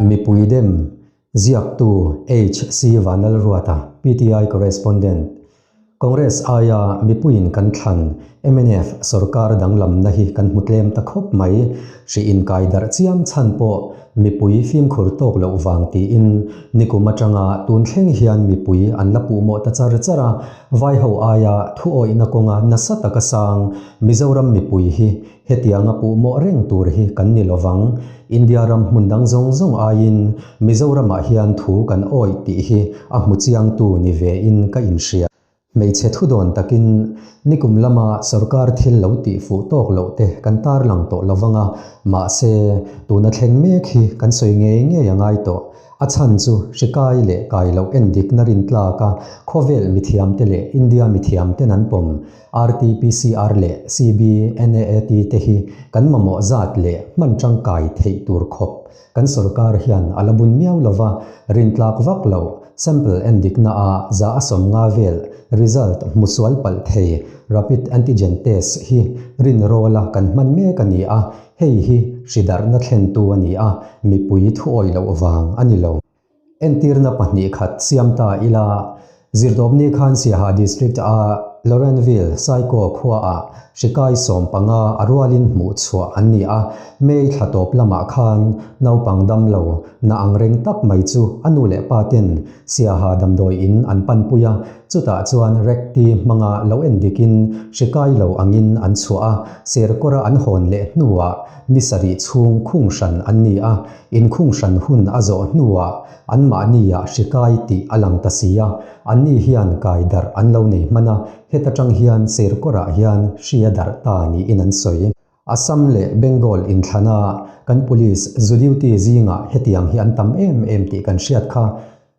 Mipui dem ziaktu HC Vanlalruata, PTI Correspondent, Congress aia mipuiin kan thlan mnf sorkar danglamna hi kan hmu tlem ta khawp mai. Hri inkai darh chiam chhan pawh mipui fimkhur tawk loh vang tiin nikum atanga tun thleng hian mipui an la puhmawh ta char char a, vaiho aia thuawihna kawnga nasa taka sang Mizoram mipui hi Hetianga puhmawh reng tur hi kan ni lovang. India ram hmun dang zawng zawng aiin Mizoramah hian thu kan awih tih hi a hmu chiangtu ni vein ka inhria. Hmeichhe thudawn takin nikum lama sorkar thil lo tih fuh tawk loh te kan tarlang tawh lovang a, mahse tuna thleng mek hi kan sawi ngei ngei a ngai tawh. A chhan chu hri kai leh kai loh endikna rintlaka khawvel mithiamte leh India mithiamten an pawm. RT-PCR leh CB-NAAT te hi kan mamawh zat leh hman tangkai theih tur khawp kan sorkar hian a la bun miau lova, rintlak vak loh sample endikna a za a 50 vel result hmu sual palh thei rapid antigen test hi rin rawla kan hman mek a ni a, hei hi hri darhna thlentu a ni a, mipui thuawih loh vang a ni lo. Entirna pahnih khat siam ta ila, Zirtawpni khan Siaha District a Lorenville, Saikaw khuaah hri kai 15 a rualin hmuh chhuah an ni a, May thla tawp lamah khan naupang damlo na ang reng tak mai chu a nu leh pa ten Siaha damdawi in an panpui a, chutah chuan Recti hmanga lo endikin hri kai lo angin an chhuah a, Serkawra an hawn leh hnuah ni sarih chhung khung hran an ni a, Inkhung hran hun a zawh hnuah anmahniah hri kai tih a lang ta si a, anni hian kai darh an lo nei hman a, heta tang hian Serkawrah hian hri a darh ta niin an sawi. Assam leh Bengal inthlana kan police zu duty zingah hetiang hi an tam em em tih kan hriat kha.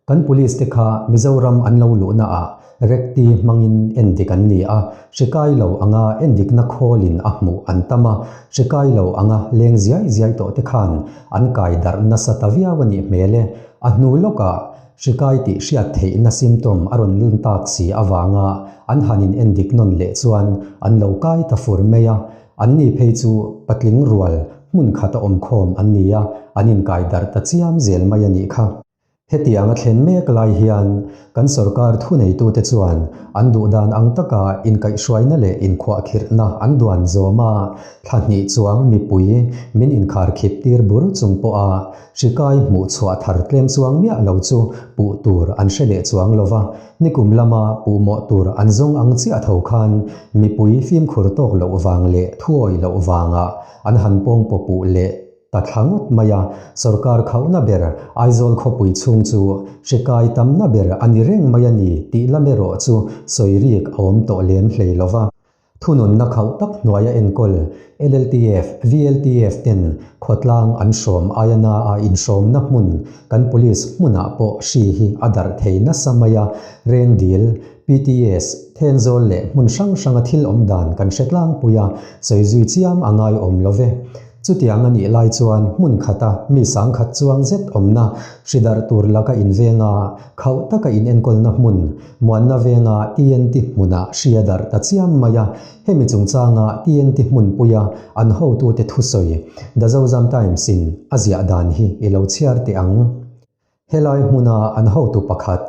Kan police te kha Mizoram an lo luhna ah Recti hmangin endik an ni a, hri kai lo anga endikna khawlin a hmuh an tam a, hri kai lo anga leng ziai ziai tawh te khan an kai darh nasa ta viau a nih hmel e. A hnu lawkah hri kai tih hriat theihna symptom a rawn lun tak si avanga an han in endik nawn leh chuan an lo kai ta fur mai a, anni phei chu patling rual hmun khat a awmkhawm an ni a, an inkai darh ta chiam zel mai a nih kha. Hetiang a thlen mek lai hian kan sorkar thuneitute chuan an duhdan ang taka inkaihhruaina leh inkhuahkhirhna an duan zawm a, thla hnih chuang mipui min inkharkhip tir bur chung pawha hri kai hmuh chhuah thar tlem chuang miah lo chu puh tur an hre leh chuang lo va, nikum lama puhmawh tur an zawng ang chiah tho khan mipui fimkhur tawk loh vang leh thuawih loh vanga an han pawngpaw puh leh Ta thla ngawt mai a, sorkar khauhna ber Aizawl khawpui chhung chu hri kai tamna ber a ni reng mai a ni tih lam erawh chu sawi rik a awm tawh lem hlei lo va. Thununna khauh tak hnuaia enkawl LLTF, VLTF ten khawtlang an hrawm aia na a inhrawmna hmun kan police hmunah pawh hri hi a darh thei nasa mai a, Rengdil, PTS, Thenzawl leh hmun hrang hranga thil awm dan kan hre tlangpui a, sawi zui chiam a ngai awm lo ve. Chutiang a nih lai chuan hmun khata mi sangkhat chuang zet awmna hri darh tur laka invenga khauh taka inenkawlna hmun muanna venga TNT hmunah hri a darh ta chiam mai a. Hemi chungchanga TNT hmunpuia an hotute thusawi The Zozam Times-in a ziah dan hi i lo chhiar teh ang. Helai hmuna an hotu pakhat,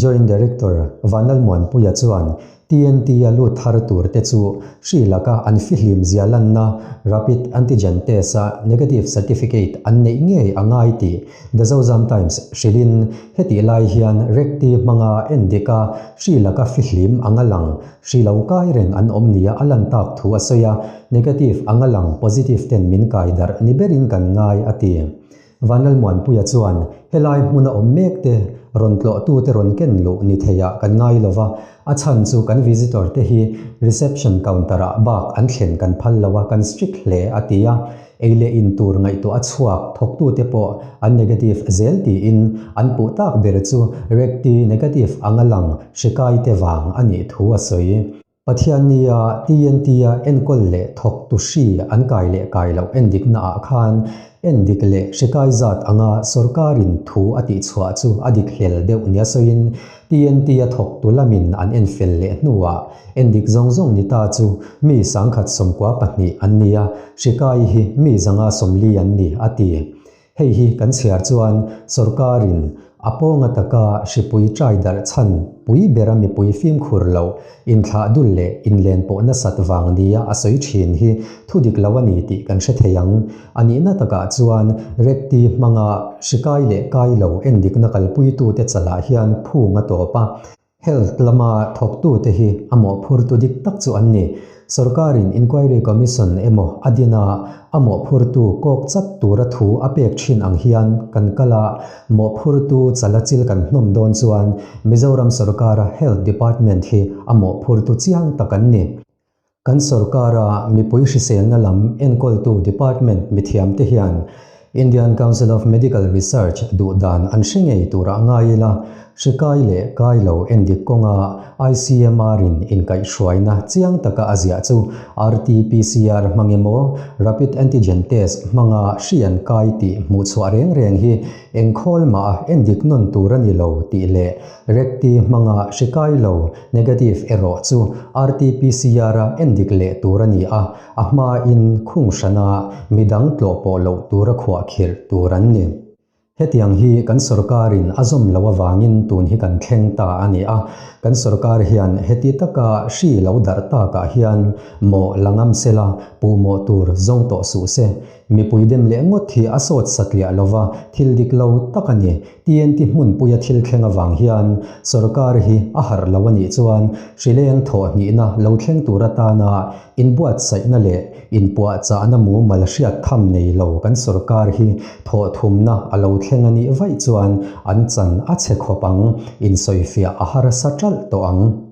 Joint Director Vanlalmuanpuia chuan TNT-a lut thar tur te chu hri laka an fihlim zia lanna Rapid Antigen Test-a negative certificate an neih ngei a ngai tih The Zozam Times hrilhin hetih lai hian Recti hmanga endika hri laka fihlim anga lang hri lo kai reng an awm nia a lan tak thu a sawi a, negative anga lang positive ten min kai darh ni berin kan ngai a ti. Vanlalmuanpuia chuan, Helai hmuna awm mek te rawn tlawhtute rawn ken luh ni theiah kan ngai lo va, a chhan chu kan visitor te hi reception counter ah bak an thlen kan phal lo a, kan strict hle, a ti a. Ei leh in tur ngaihtuah a chhuak thawktute pawh an negative zel tiin an puh tak ber chu Recti negative anga lang hri kai te vang a nih thu a sawi. Pathiannia TNT-a enkawl leh thawk tu hri an kai leh kai loh endikna ah khan endik leh hri kai zat anga sorkarin thu a tihchhuah chu a dik hlel deuh nia sawiin TNT-a thawk tu lamin an enfel leh hnuah endik zawng zawng ni ta chu mi 1092 an ni a, hri kai hi mi 140 an ni a ti. Hei hi kan chhiar chuan sorkarin a pawnga taka hripui ṭai darh chhan pui bera mipui fimkhur loh, inthlah dul leh inlen pawh nasat vang nia a sawi ṭhin hi thu dik lo a ni tih kan hre thei ang. A nihna takah chuan Rekti hmanga hri kai leh kai lo endikna kalpuitute chalah hian phung a tawp a. Health lama thawktute hi a mawhphurtu dik tak chu an ni. Sorkarin Inquiry Commission emaw a din a, a mawhphurtu kawk chat tura thu a pek thin ang hian kan kal a, mawhphurtu chala chil kan hnawm dawn chuan Mizoram sorkara Health Department hi a mawhphurtu chiang tak an ni. Kan sorkara mipui hriselna lam enkawltu department mithiamte hian Indian Council of Medical Research duh dan an hre ngei turah ngai ila, hri kai leh kai lo endik kawnga ICMR-in inkaihhruaina chiang taka a ziah chu RT-PCR hmang emaw Rapid Antigen Test hmanga hri an kai tih hmuhchhuah reng reng hi engkhawl mah a endik nawn tur a ni lo tih leh Rekti hmanga hri kai lo, negative, erawh chu RT-PCR-a endik leh tur a ni a, a hmain khung hrana midang tlawh pawh loh tura khuahkhirh tur an ni. Hetiang hi kan sorkarin a zawm loh avangin tun hi kan thleng ta a ni a, kan sorkar hian heti taka hri lo darh takah hian mawh la ngam sela, puhmawh tur zawng tawh suh se. Mipui dem leh ngawt hi a sawt satliah lova, thil dik lo tak a ni. TNT hmunpuia thil thleng avang hian sorkar hi a harh lo a nih chuan hrileng thawh hnihna lo thleng tur atana inbuatsaihna leh inpuahchahna mumal hriat tham nei lo kan sorkar hi thawh thumna a lo thleng a nih vaih chuan an chan a chhe khawp ang, insawifiah a harsa ṭalh tawh ang.